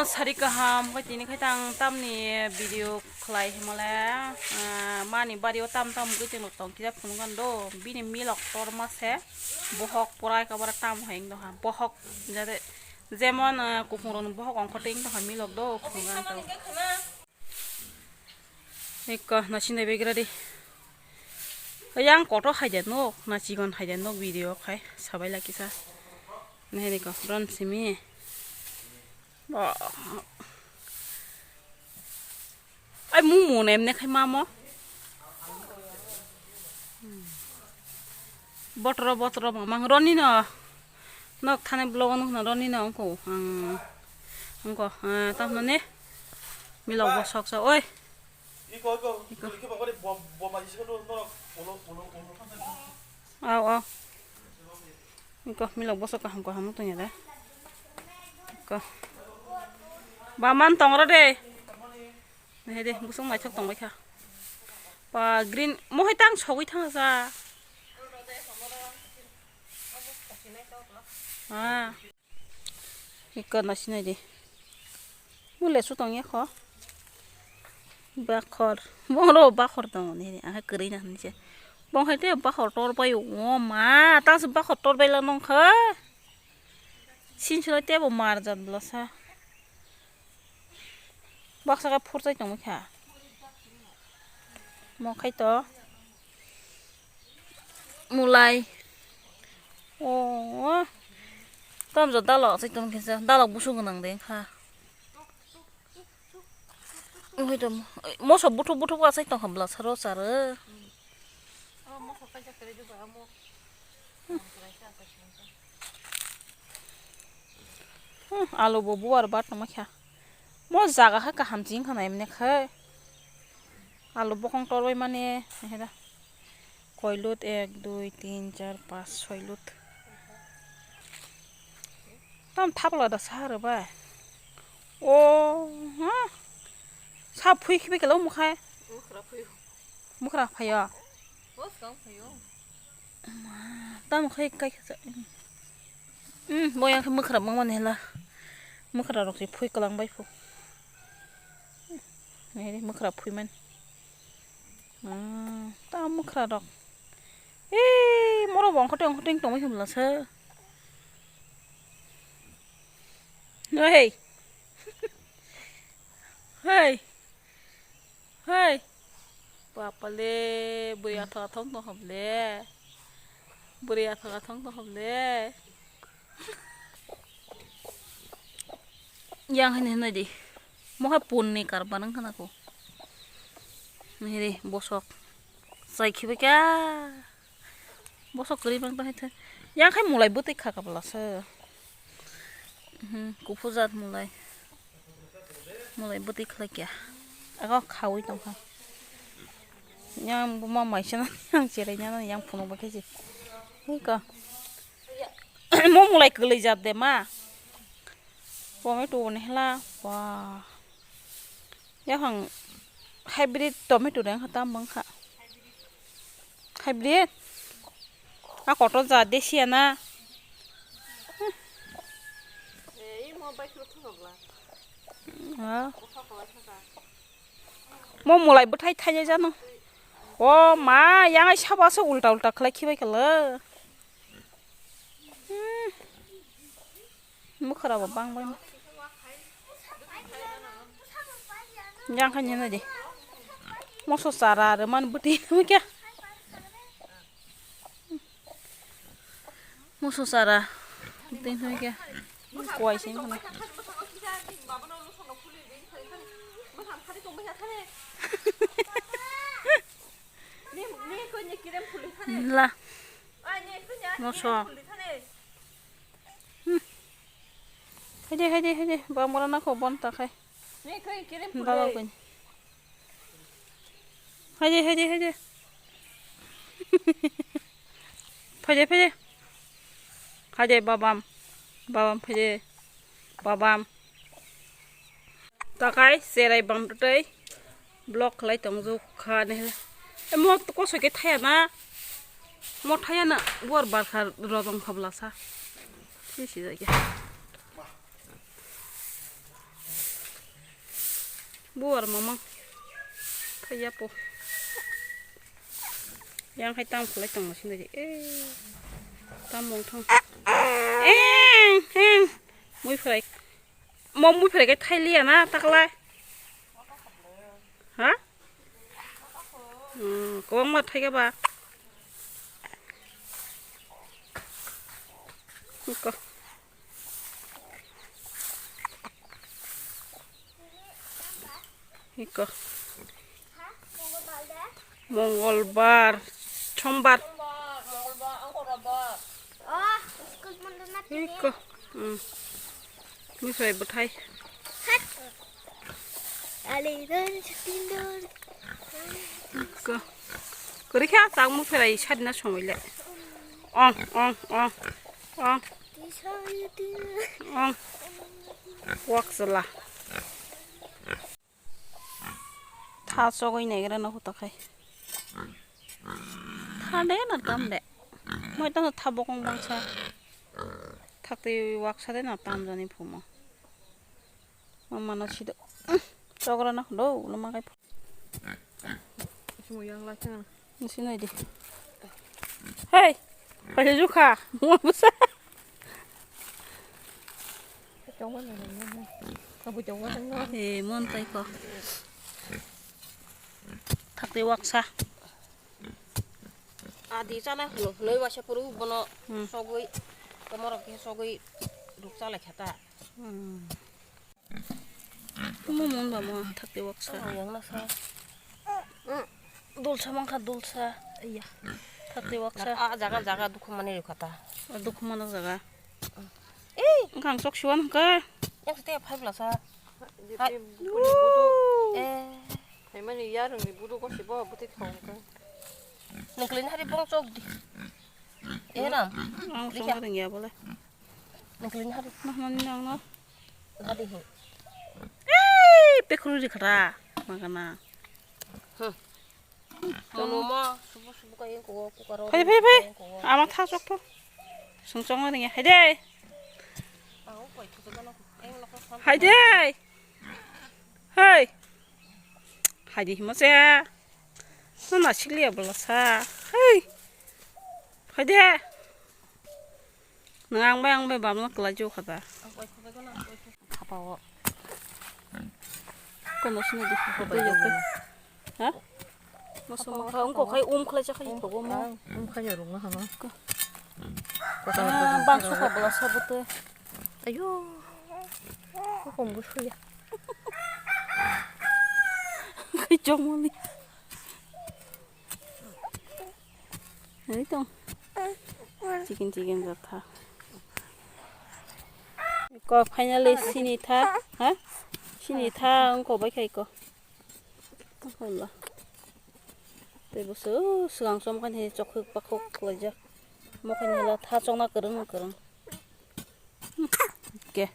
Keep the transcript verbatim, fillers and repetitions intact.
Sari kaham, koi tini khai tang tamni video khlai himale, ah, mani bari o tam tam gwi tong tong kisa phunukgan do, bini milok torma se, bohok pura ekabare tam hai wng tong kha, bohok jate jemon, ah, kuphungrokni bohok ongkho tei wng tong kha milok do phunukgan to. Eko nasinai begradi. Yang koto haide nok, na chigon haide nok video khai sabai laki sa. Nahini ko ron simi. Ba. Ai mumu nem ne khai mamo. Botro botro mang roni no. Nok thani blogo nukna roni no ongko ang ongko, ah, tamno ne milok bosok sa oi. Iko, iko. Iko. Iko. Aw, aw. Iko milok bosok kaham kaham tongya da. Iko. Ba man tongro de. Nahide busung naithok tongbai kha. Ba green mohai tang sogwi thang sa. Ah. Iko nasinai de. Mule su tongya kho. Bakhor. Bongro bakhor tong ni. Aha kwrwi na hinse. Bong hai te bakhor tor bai o ma. Tang se bakhor tor bai la nong kha. Sin sura te bo mar jat bla sa. Baksa ka phurchai tongwi kha. Mo khai to. Mulai. Oh. Tam jo dalok sai tong kisa. Dalok busu gwnang de kha. Oi to. Moso buthuk buthuk asai tong kha bla saro saro. Hmm, alu bo buar bat tongma kha. Mo jaga khe kaham ching khana emne khai. Alu bokong torbai mani heda. Koi lut ek, dui, tin, char, pas, soi lut. Tam thapla da sa rw bai. O ha. Sa phui khibi kelo mukhai. Mukhra phayo. Tam khai kai kha. Hmm, bo yang khe mwkhra mangmani hela. Mwkhra rok se phui kwlang bai phu. Nai re mwkhra phui man. Hmm, ta mwkhra rok. Ee, moro bo ongkhote ongkhote tongwi himla se. Hei. Hei. Hei. Bapale, bwrwi athok athok tong hom le. Bwrwi athok athok tong hom le. Yang hai hinoi di. Mo hai pun ni karban wng khana ko. Nai di bosok. Chai khibai kha. Bosok kwrwi bang tong hai the. Yang khai mulai bwtwi kha kabla se. Mhm, kuphur jat mulai. Mulai bwtwi khlai kya. Ako khawi tong kha. Yang buma maisana yang cherai nana yang phunuk bai khe je. Hika. Mo mulai kwlwi jat de ma. Tomato ni hela. Wah. Yaphang hybrid tomato reng kha tam bang kha. Hybrid. A kotor ja desiya na. Mo mulai bwthai thai jano. O ma, yang ai sabo se ulta ulta khlai khibai kala. Hmm. Mwkhra bo bang bai. Yang kha nini di. Moso chara re man bwtwi khe. Moso chara. Bwtwi khe. Kuai sing khana. La. Moso. Hmm. Haide, haide, haide. Ba mora na kho bon ta khai. Dala koi. Haide, haide, haide. Phaide, phaide. Haide, babam. Babam, phaide. Babam. Takai, serai bam tutai. Block khlai tong ju kha ne. E mo to koso ke thaya na. Mo thaya na. Bor bar kha rojong khabla sa. Si si jai khe. Buar mamang. Kaya po. Yang hai tam khulai tong masing dadi. Eh. Tam mong thang. Eng, eng. Mui phrai. Mo mui phrai kai thai liya na taklai. Ha? Hmm, kobang ma thai ba. Ko. Iko. Mongolbar, sombar. Iko. Hmm. Mui phrai bwthai. Iko. Kwrwi khe ah chak mui phrai sadi na somoi le. Ong, ong, ong, ong. Ong. Wak sala. Tha chogwi naigra no huto khai. Tha de na tam de. Moi tano tha bokong bangsa. Thakti waksa de na tam jani phumo. Mama no sido. Chogra na hudo, ulo makai. Simo yang la chang. Nisi nai di. Hey! Paisa jukha. Mo busa. Chong ma nai nai. Ka bu chong ma nai. Eh, mon tai ko. Thakti waksa. Adi chana hwno, hwnwi waisa phuru bono Hmm. sogwi, tomorok khe sogwi ruk chalai kha ta. Hmm. Mo mon ba mo thakti waksa. Oh, yang na sa. Hmm. Dulsa mangkha dulsa. Iya. Thakti waksa. Ah, jaga, jaga dukhu mani rikha ta. Ah, dukhu mano jaga. Eh. Wngkha ang chok siwan hwnkha. Yang sete phai bla sa. Hai. Eh. Phaimani yarwngni budu gosibo bwtwi thong khe. Nungkhlini hari bong chok di. Eh, ram. Ang Likha. Songma rwngya bole. Nungkhlini hari. Mahmani nangno. Hari hi. Ei, pekhru ri khara. Magana. Hmm. Mono ma subu subu ka yeng ko kukaro. Phai, phai, phai. Yeng ko. Ama tha chok tho. Sung chok ma rwngya. Hai de. Ang koi thu gana. Eng lok. Hai de. Hei. Hai di himo se. No na sikliya bwla sa. Hei. Hai de. Nang ang bai ang bai bamno kwlai jo khata. Khapa o. Kono sini di khapa o. Ha? Moso mokha wngkha khai um khlai cha khai to bo mo. Um khai rung ha no. Ah, bang sukha bwla sa bwtwi. Ayo. Ko hom bo suya. Khai chong mani. Hai tong. Chicken chicken jatha. Ko finally sini tha, ha? Sini tha wngkha bai khai ko. Hola. Tei bo se, o, swkang chomkha ni chokhwk pakhwk khlaijak. Mokhe ni la tha chongna kwrwng kwrwng. Ke.